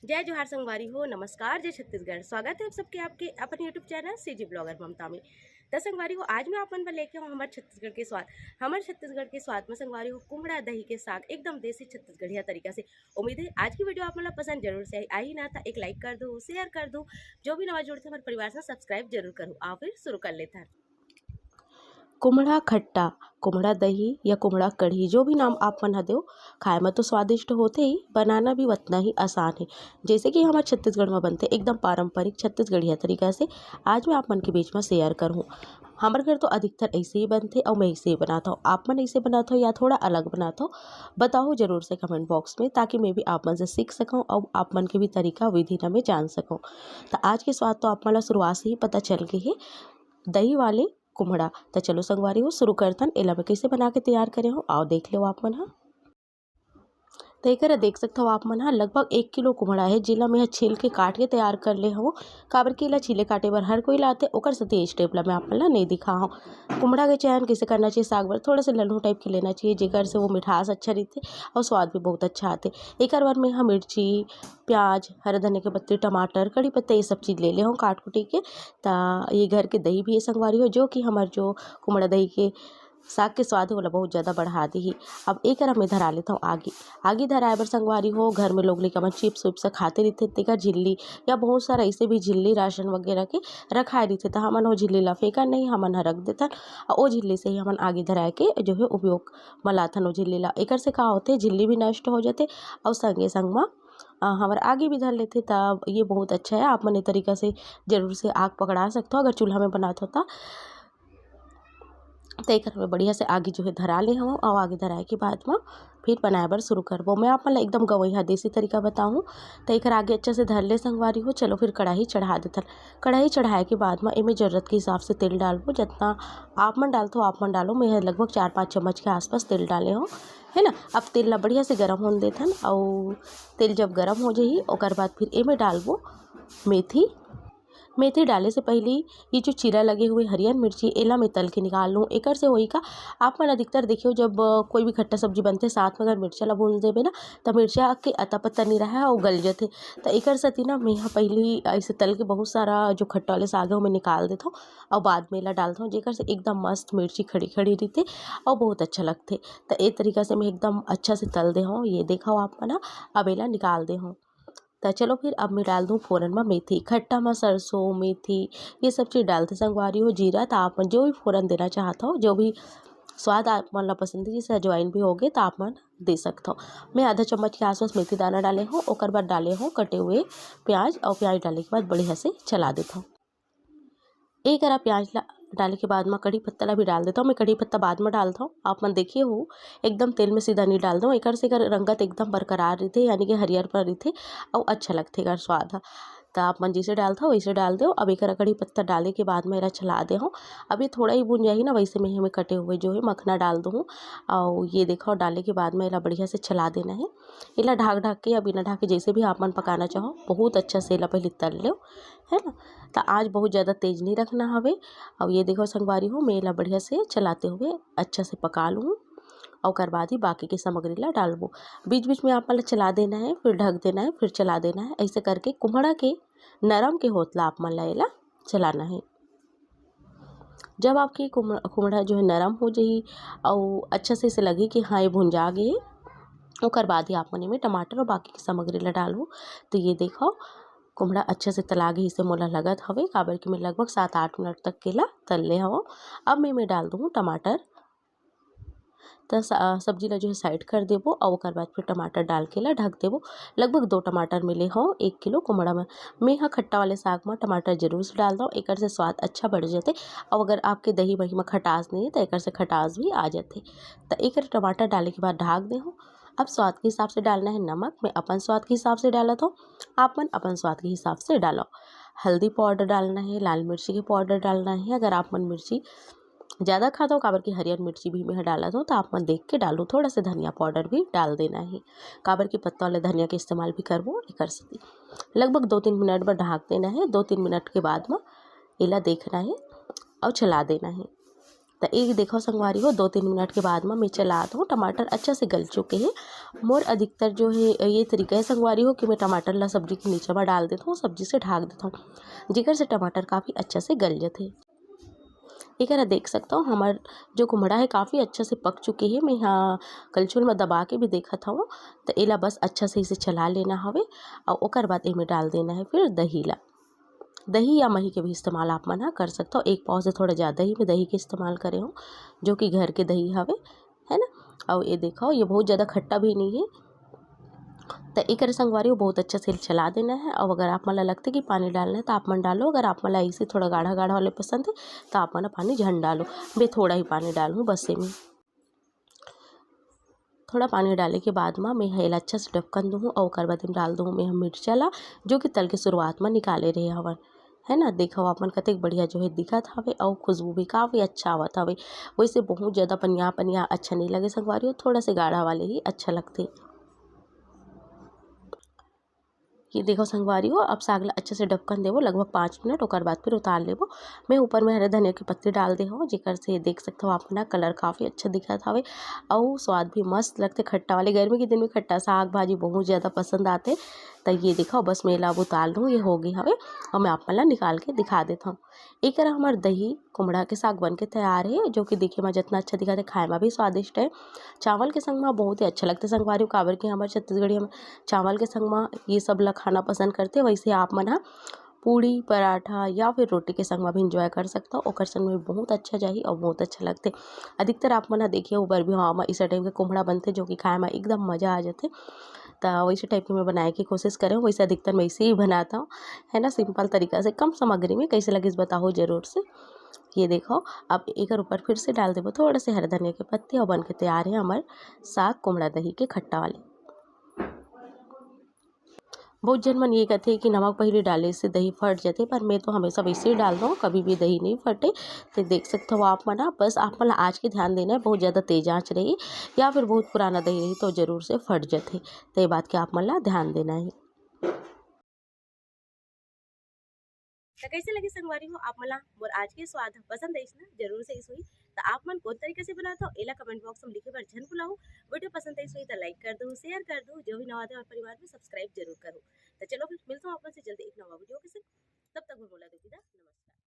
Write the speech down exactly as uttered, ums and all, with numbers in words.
जय जोहार संगवारी हो, नमस्कार, जय छत्तीसगढ़। स्वागत है आप सबके आपके अपन YouTube चैनल सीजी ब्लॉगर ममता में। त संगवारी हो, आज मैं आप मन बर लेके हूँ हमर छत्तीसगढ़ के स्वाद। हमर छत्तीसगढ़ के स्वाद में संगवारी हो, कुमड़ा दही के साग, एकदम देसी छत्तीसगढ़िया तरीका से। उम्मीद है आज की वीडियो आप मन ला पसंद जरूर से आई, आई ना त एक लाइक कर दो, शेयर कर दो। जो भी नवा जुड़ते हमारे परिवार से सब्सक्राइब जरूर करो। आओ फिर शुरू कर लेते हैं। कुमड़ा खट्टा, कुमड़ा दही या कुमड़ा कढ़ी, जो भी नाम आप मन ह देव, खाए में तो स्वादिष्ट होथे ही, बनाना भी उतना ही आसान है। जैसे कि हमर छत्तीसगढ़ में बनथे एकदम पारंपरिक छत्तीसगढ़िया तरीका से, आज मैं आप मन के बीच में शेयर करहूँ। हमर घर तो अधिकतर ऐसे ही बनथे अउ मैं ऐसे ही बनात हूँ। आप मन ऐसे बनात हो या थोड़ा अलग बनात हो, बताओ जरूर से कमेंट बॉक्स में, ताकि मैं भी आप मन से सीख सकूँ और आप मन के भी तरीका विधि ला मैं जान सकूँ। तो आज के स्वाद तो आप मन ला शुरुआत से ही पता चल गई है, दही वाले कुमड़ा। त चलो संगवारी हो, शुरू करथन। एला मैं कइसे बना के तैयार करे हूँ, आओ देख लो आप मन ह। त एकर देख सकथव आप मन ह, लगभग एक किलो कुमड़ा है, जेला मैं ह छील के काट के तैयार कर ले हूँ। काबर कि एला छीले काटे बर हर कोई लाते, ओकर सेती ए स्टेप ला मैं आप मन ला नहीं दिखा हूँ। कुमड़ा के चयन कइसे करना चाहिए साग बर, थोड़ा सा लल्हू टाइप के लेना चाहिए, जेकर से वो मिठास अच्छा रहिथे और स्वाद भी बहुत अच्छा आथे। एकर बर मैं ह मिर्ची, प्याज, हरा धनिया के पत्ती, टमाटर, कड़ी पत्ता, ये सब चीज़ ले ले हूँ काट कुटी के। त ये घर के दही भी है संगवारी हो, जो कि हमर जो कुमड़ा दही के साग के स्वाद है, ओला बहुत ज़्यादा बढ़ा देही। अब एक करा में धरा लेता हूँ आगी। आगी धराए बर संगवारी हो, घर में लोग लइका मन चिप्स उप्स खाते रहिथे, तेकर झिल्ली या बहुत सारा ऐसे भी झिल्ली राशन वगैरह के रखाए रहिथे, त हमन वो झिल्ली ला फेंकन नहीं, हमन ह रख देथन। और वो झिल्ली से ही हमन आगी धराए के जो है उपयोग म लाथन वो झिल्ली ला। एकर से का होथे, झिल्ली भी नष्ट हो जाथे और संगे संग म अ, हमर आगी भी धर लेथे, त ये बहुत अच्छा है। आप मन ए तरीका से जरूर से आग पकड़ा सकथो, अगर चूल्हा में बनात हो त। त एकर में बढ़िया से आगी जो है धरा ले हूँ, और आगी धराए के बाद में फिर बनाए बर शुरू करबो। मैं आप मन ला एकदम गवैया देसी तरीका बताऊँ। त एकर आगी अच्छा से धर ले संगवारी हो, चलो फिर कढ़ाई चढ़ा देथन। कढ़ाई चढ़ाए के बाद में एमे जरूरत के हिसाब से तेल डालबो, जितना आप मन डालथो आप मन डालो। मैं लगभग चार पाँच चम्मच के आसपास तेल डाले हूँ, है ना। अब तेल ला बढ़िया से गरम होने देथन, और तेल जब गरम हो जाही, ओकर बाद फिर एमे डालबो मेथी। मेथी डाले से पहले ये जो चीरा लगे हुए हरियर मिर्ची, एला मैं तल के निकाल लूँ। एकर से होही का, आप मन अधिकतर देखियो, जब अ, कोई भी खट्टा सब्जी बनथे, साथ में अगर मिर्चा ला भून देबे ना, त मिर्चा के अता पता नहीं रहे, वो गल जथे। त एकर सेती ना मैं ह पहले ही ऐसे तल के बहुत सारा जो खट्टा वाले साग है, ओमे निकाल देथो और बाद में एला डालथो, जेकर से एकदम मस्त मिर्ची खड़ी खड़ी रहिथे और बहुत अच्छा लगथे। त ए तरीका से मैं एकदम अच्छा से तल दे हूँ। ये देखो आप मन ह, अब एला निकाल दे हूँ। त चलो फिर अब मैं डाल दूँ फोरन में मेथी। खट्टा में सरसों, मेथी, ये सब चीज़ डालथे संगवारी हो, जीरा। त आप मन जो भी फोरन देना चाहत हो, जो भी स्वाद आप मन ला पसंद है, जैसे अजवाइन भी होगे, त आप मन दे सकत हो। मैं आधा चम्मच के आसपास मेथी दाना डाले हूँ, ओकर बाद डाले हूँ कटे हुए प्याज, और प्याज डाले के बाद बढ़िया से चला देता हूँ। एक करा प्याज ला डाले के बाद में कढ़ी पत्ता ला भी डाल देता हूँ। मैं कढ़ी पत्ता बाद में डालता हूँ। आप मन देखे हो, एकदम तेल में सीधा नहीं डाल दो, एकर से एकर रंगत एकदम बरकरार रहिथे, यानी कि हरियर पर रहिथे, और अच्छा लगथे एकर स्वाद ह। त आप मन जैसे डालता हो वैसे डाल दो। अब एक करा कढ़ी पत्ता डाले के बाद में एला चला दे हूँ। अब ये थोड़ा ही भुन जाही ना, वैसे में ही मैं कटे हुए जो है मखना डाल दूँ। और ये देखो, डाले के बाद में एला बढ़िया से चला देना है। एला ढाक ढाक के या बिना ढाके जैसे भी आप मन पकाना चाहो, बहुत अच्छा से एला पहले तल लो, है ना। त आज बहुत ज़्यादा तेज नहीं रखना हवे। और ये देखो संगवारी हो, मैं एला बढ़िया से चलाते हुए अच्छा से पका लूँ। और ओकर बाद ही बाकी के सामग्री ला डालबो। बीच बीच में आप मन ला चला देना है, फिर ढक देना है, फिर चला देना है। ऐसे करके कुम्हड़ा के नरम के होत ला आप मन ला एला चलाना है। जब आपके कुम-, कुमड़ा जो है नरम हो जाही और अच्छा से इसे लगे कि हाँ, ये भुंजा गए, ओकर बाद ही आप मन एमे टमाटर और बाकी के सामग्री ला डालहु। तो ये देखो, कुमड़ा अच्छा से तला गए, इसे मोला लगत हवे, काबर कि मैं लगभग सात आठ मिनट तक केला तल ले हवं। अब मैं एमे डाल दूँ टमाटर। त स-, सब्जी ला जो है साइड कर देबो और ओकर बाद फिर टमाटर डाल के ला ढक देबो। लगभग दो टमाटर मिले हो एक किलो कुमड़ा में। मैं ह खट्टा वाले साग में टमाटर जरूर से डाल दो, एकर से स्वाद अच्छा बढ़ जाते। और अगर आपके दही मही में खटास नहीं है तो एकर से खटास भी आ जाते। तो एक टमाटर डाले के बाद ढाक दे हो। अब स्वाद के हिसाब से डालना है नमक, मैं अपन स्वाद के हिसाब से डालत हूँ, आप मन अपन स्वाद के हिसाब से डालो। हल्दी पाउडर डालना है, लाल मिर्ची के पाउडर डालना है। अगर आप मन मिर्ची ज़्यादा खाता हो, काबर कि हरियर मिर्ची भी मैं डालत हूँ, तो आप मन देख के डालो। थोड़ा से धनिया पाउडर भी डाल देना है, काबर कि पत्ता वाले धनिया के इस्तेमाल भी करबो एकर सेती। लगभग दो तीन मिनट बर ढाक देना है। दो तीन मिनट के बाद में एला देखना है और चला देना है। त एक देखो संगवारी हो, दो तीन मिनट के बाद म मैं चलात हूँ, टमाटर अच्छा से गल चुके हे। मोर अधिकतर जो हे ये तरीका हे संगवारी हो कि मैं टमाटर ला सब्जी के नीचे म डाल देत हूँ, सब्जी से ढाक देत हूँ, जेकर से टमाटर काफ़ी अच्छा से गल जथे। एकरा देख सकत हो, हमर जो कुम्हड़ा हे काफ़ी अच्छा से पक चुके हे। मैं यहाँ कलछुल म दबा के भी देखत हूँ। त एला बस अच्छा से इसे चला लेना हवे, अउ ओकर बाद एमे डाल देना हे फिर दही ला। दही या मही के भी इस्तेमाल आप मन ह कर सकत हो। एक पाव से थोड़ा ज़्यादा ही मैं दही के इस्तेमाल करे हूँ, जो कि घर के दही हवे, है ना। अउ ये देखो, ये बहुत ज़्यादा खट्टा भी नहीं है। त एकर संगवारी हो बहुत अच्छा से चला देना है। अउ अगर आप मन ला लगथे कि पानी डालना है त आप मन डालो, अगर आप मन ला ऐसे थोड़ा गाढ़ा गाढ़ा वाले पसंद है त आप मन पानी झन डालो। मैं थोड़ा ही पानी डालहूँ बस एमे। थोड़ा पानी डाले के बाद म मैं ह एला अच्छा से ढक्कन दूहूँ अउ ओकर बाद एम डाल दूहूँ मैं ह मिर्चा ला, जो कि तल के शुरुआत म निकाले रहे हवन, है ना। देखो आप मन कतेक बढ़िया जो है दिखत हवे अउ खुशबू भी काफ़ी अच्छा आवत हवे। वैसे बहुत ज़्यादा पनिया पनिया अच्छा नहीं लगे संगवारी हो, थोड़ा से गाढ़ा वाले ही अच्छा लगथे। ये देखो संगवारी हो, अब साग ला अच्छा से ढक्कन देबो लगभग पाँच मिनट, ओकर बाद फिर उतार लेबो। मैं ऊपर में हरे धनिया के पत्ती डाल दे हूँ, जेकर से देख सकते हो आप मन, कलर काफ़ी अच्छा दिखत हवे अउ स्वाद भी मस्त लगथे। खट्टा वाले, गर्मी के दिन में खट्टा साग भाजी बहुत ज़्यादा पसंद आथे। त ये देखो बस मैं ला अब उतार लूँ, ये हो गई हवे अउ मैं आप मन ला निकाल के दिखा देत हूँ। एकर हमर दही कुमड़ा के साग बन के तैयार हे, जो कि देखे म जितना अच्छा दिखत हे, खाए म भी स्वादिष्ट हे। चावल के संग म बहुत ही अच्छा लगथे संगवारी हो, काबर कि हमर छत्तीसगढ़ी हम चावल के संग म ये सब ला खाना पसंद करथे। वैसे आप मन ह पूड़ी, पराठा या फिर रोटी के संग म भी enjoy कर सकथव, ओकर संग में बहुत अच्छा जाही अउ बहुत अच्छा लगथे। अधिकतर आप मन ह देखिए, उबर बिहाव म इस टाइप के कुम्हड़ा बनथे, जो कि खाए म एकदम मजा आ जाथे। त वैसे टाइप के मैं बनाए के कोशिश करे हूँ, वैसे अधिकतर मैं इसे ही बनाता हूँ, है ना, simple तरीका से, कम सामग्री में। कैसे लगिस बताओ जरूर से। ये देखो, अब एकर ऊपर फिर से डाल देबो थोड़ा से हरा धनिया के पत्ती अउ बन के तैयार हे हमर साग कुमड़ा दही के खट्टा वाले। बहुत झन मन ये कथे कि नमक पहिली डाले से दही फट जथे, पर मैं तो हमेशा वैसे ही डाल दूँ, कभी भी दही नहीं फटे। तो देख सकते हो आप मन ह, बस आप मन ला आँच के ध्यान देना है, बहुत ज़्यादा तेज आँच रही या फिर बहुत पुराना दही रही तो जरूर से फट जथे। तो ये बात के आप मन ला ध्यान देना है। त कैसे लगे संगवारी हो आप मन ला मोर आज के स्वाद ह? पसंद आइस ना? जरूर से आइस होही। त आप मन कौन तरीका से बनात हो, एला comment box में लिखे बर झन भुलाहू। वीडियो पसंद आइस होही त like कर दो, share कर दो, जो भी नवा आथे हमर परिवार में subscribe जरूर करो। त चलो फिर मिलता हूँ आप मन से जल्दी एक नवा वीडियो के संग। तब तक मोला दो विदा, नमस्कार।